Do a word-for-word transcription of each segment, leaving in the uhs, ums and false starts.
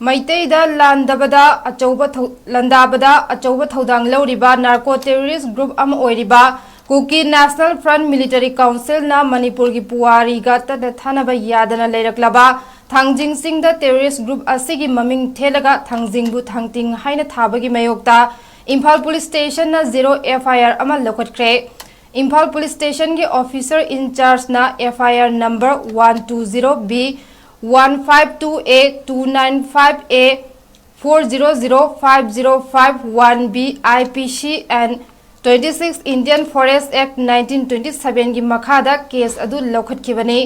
ꯃꯩꯇꯩꯗ ꯂꯥꯟꯗꯕꯗ ꯑꯆꯧꯕ ꯊꯧ- ꯂꯥꯟꯗꯥꯕꯗ ꯑꯆꯧꯕ ꯊꯧꯗꯥꯡ ꯂꯧꯔꯤꯕ narco terrorist group ꯑꯃ ꯑꯣꯏꯔꯤꯕ Kuki National Front Military Councilꯅ ꯃꯅꯤꯄꯨꯔꯒꯤ ꯄꯨꯋꯥꯔꯤꯒ ꯇꯠꯅ ꯊꯥꯅꯕ ꯌꯥꯗꯅ ꯂꯩꯔꯛꯂꯕ ꯊꯥꯡꯖꯤꯡ ꯆꯤꯡꯗ terrorist group ꯑꯁꯤꯒꯤ ꯃꯃꯤꯡ ꯊꯦꯠꯂꯒ ꯊꯥꯡꯖꯤꯡꯕꯨ ꯊꯥꯡꯇꯤꯡ ꯍꯥꯏꯅ ꯊꯥꯕꯒꯤ ꯃꯥꯌꯣꯛꯇ Imphal Police Stationꯅ zero F I R ꯑꯃ ꯂꯧꯈꯠꯈ꯭ꯔꯦ꯫ Imphal Police Stationꯒꯤ officer in chargeꯅ F I R number one two zero B one five two A two nine five A four zero zero five zero five one B I P C and twenty six Indian Forest Act nineteen twenty sevenꯒꯤ ꯃꯈꯥꯗ case ꯑꯗꯨ ꯂꯧꯈꯠꯈꯤꯕꯅꯤ꯫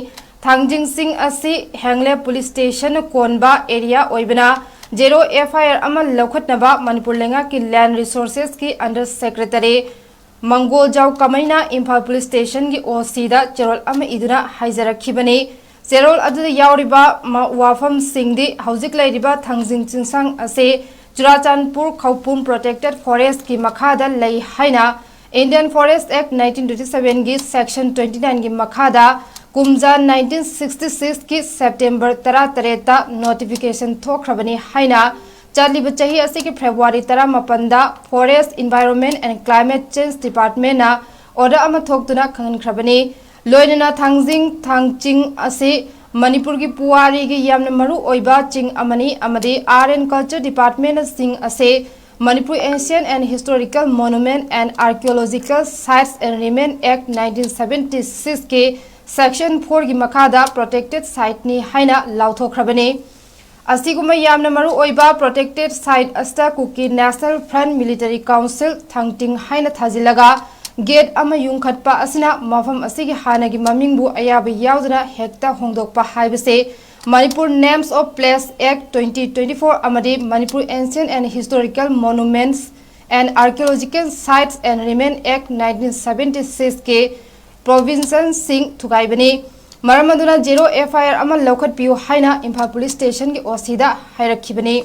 ꯊꯥꯡꯖꯤꯡ ꯆꯤꯡ ꯑꯁꯤ ꯍꯦꯡꯂꯦ Police Stationꯅ ꯀꯣꯟꯕ area ꯑꯣꯏꯕꯅ zero F I R ꯑꯃ ꯂꯧꯈꯠꯅꯕ ꯃꯅꯤꯄꯨꯔ ꯂꯩꯉꯥꯛꯀꯤ Land Resourcesꯀꯤ Under Secretary ꯃꯪꯒꯣꯜꯖꯥꯎ ꯀꯃꯩꯅ Imphal Police Stationꯒꯤ O Cꯗ ꯆꯦꯔꯣꯜ ꯑꯃ ꯏꯗꯨꯅ ꯍꯥꯏꯖꯔꯛꯈꯤꯕꯅꯤ꯫ ꯆꯦꯔꯣꯜ ꯑꯗꯨꯗ ꯌꯥꯎꯔꯤꯕ ꯃ-, ꯋꯥꯐꯝꯁꯤꯡꯗꯤ ꯍꯧꯖꯤꯛ ꯂꯩꯔꯤꯕ ꯊꯥꯡꯖꯤꯡ ꯆꯤꯡꯁꯥꯡ ꯑꯁꯤ ꯆꯨꯔꯥꯆꯥꯟꯄꯨꯔ ꯈꯧꯄꯨꯝ Protected Forestꯀꯤ ꯃꯈꯥꯗ ꯂꯩ ꯍꯥꯏꯅ Indian Forest Act nineteen twenty sevenꯒꯤ Section twenty nineꯒꯤ ꯃꯈꯥꯗ ꯀꯨꯝꯖꯥ nineteen sixty sixꯀꯤ September ꯇꯔꯥꯇꯔꯦꯠꯇ notification ꯊꯣꯛꯈ꯭ꯔꯕꯅꯤ ꯍꯥꯏꯅ ꯆꯠꯂꯤꯕ ꯆꯍꯤ ꯑꯁꯤꯒꯤ February ꯇꯔꯥꯃꯥꯄꯟꯗ Forest, Environment and Climate Change Departmentꯅ order ꯑꯃ ꯊꯣꯛꯇꯨꯅ ꯈꯪꯍꯟꯈ꯭ꯔꯕꯅꯤ꯫ ꯂꯣꯏꯅꯅ ꯊꯥꯡꯖꯤꯡ ꯊꯥꯡꯆꯤꯡ ꯑꯁꯤ ꯃꯅꯤꯄꯨꯔꯒꯤ ꯄꯨꯋꯥꯔꯤꯒꯤ ꯌꯥꯝꯅ ꯃꯔꯨ ꯑꯣꯏꯕ ꯆꯤꯡ ꯑꯃꯅꯤ ꯑꯃꯗꯤ Art and Culture Departmentꯅ ꯆꯤꯡ ꯑꯁꯤ Manipur Ancient and Historical Monument and Archaeological Sites and Remain Act nineteen seventy sixꯀꯤ Section fourꯒꯤ ꯃꯈꯥꯗ protected siteꯅꯤ ꯍꯥꯏꯅ ꯂꯥꯎꯊꯣꯛꯈ꯭ꯔꯕꯅꯤ꯫ ꯑꯁꯤꯒꯨꯝꯕ ꯌꯥꯝꯅ ꯃꯔꯨ ꯑꯣꯏꯕ protected site ꯑꯁꯤꯗ Kuki National Front Military Council ꯊꯥꯡꯇꯤꯡ ꯍꯥꯏꯅ ꯊꯥꯖꯤꯜꯂꯒ gate ꯑꯃ ꯌꯨꯡꯈꯠꯄ ꯑꯁꯤꯅ ꯃꯐꯝ ꯑꯁꯤꯒꯤ ꯍꯥꯟꯅꯒꯤ ꯃꯃꯤꯡꯕꯨ ꯑꯌꯥꯕ ꯌꯥꯎꯗꯅ ꯍꯦꯛꯇ ꯍꯣꯡꯗꯣꯛꯄ ꯍꯥꯏꯕꯁꯤ Manipur Names of Place Act twenty twenty-four ꯑꯃꯗꯤ Manipur Ancient and Historical Monuments and Archaeological Sites and Remain Act nineteen seventy sixꯀꯤ provisionꯁꯤꯡ ꯊꯨꯒꯥꯏꯕꯅꯤ꯫ ꯃꯔꯝ ꯑꯗꯨꯅ zero F I R ꯑꯃ ꯂꯧꯈꯠꯄꯤꯌꯨ ꯍꯥꯏꯅ ꯏꯝꯐꯥꯜ Police Stationꯒꯤ O Cꯗ ꯍꯥꯏꯔꯛꯈꯤꯕꯅꯤ꯫